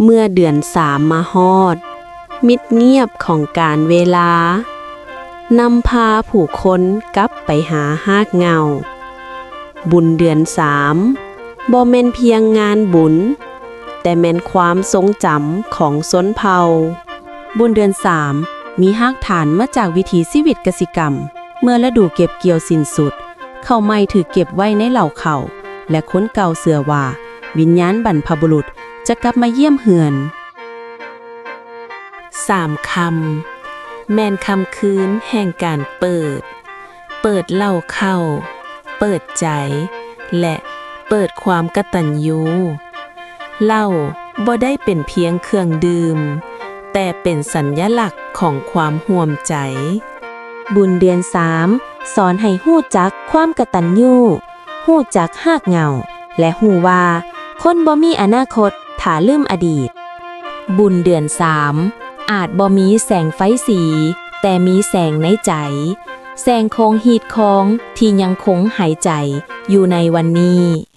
ເມື່ອເດືອນສາມມາຮອດ, ມິດງຽບຂອງການເວລາ ນຳພາຜູ້ຄົນກັບໄປຫາຮາກເຫງົ້າ. ບຸນເດືອນສາມ ບໍ່ແມ່ນພຽງງານບຸນ, ແຕ່ແມ່ນຄວາມຊົງຈຳຂອງຊົນເຜົ່າ. ບຸນເດືອນສາມ ມີຮາກຖານມາຈາກວິຖີຊີວິດກະສິກຳ. ເມື່ອລະດູເກັບກ່ຽວສິ້ນສຸດ, ເຂົ້າໃໝ່ຖືກເກັບໄວ້ໃນເລົ້າເຂົ້າ ແລະ ຄົນເກົ່າເຊື່ອວ່າວິນຍານບັນພະບຸລຸດຈະກັບມາຢ້ຽມເຮືອນ. ສາມຄຳ ແມ່ນຄ່ຳຄືນແຫ່ງການເປີດ, ເປີດເລົ້າເຂົ້າ, ເປີດໃຈ ແລະ ເປີດຄວາມກະຕັນຍູ. ເຫຼົ້າບໍ່ໄດ້ເປັນພຽງເຄື່ອງດື່ມ, ແຕ່ເປັນສັນຍະລັກຂອງຄວາມຮ່ວມໃຈ. ບຸນເດືອນສາມ ສອນໃຫ້ຮູ້ຈັກຄວາມກະຕັນຍູ, ຮູ້ຈັກຮາກເຫງົ້າ ແລະ ຮູ້ວ່າຄົນບໍ່ມີອະນາຄົດຖ້າລືມອະດີດ. ບຸນເດືອນສາມ ອາດບໍ່ມີແສງໄຟສີ, ແຕ່ມີແສງໃນໃຈ, ແສງຂອງຮີດຄອງທີ່ຍັງຄົງຫາຍໃຈຢູ່ໃນວັນນີ້.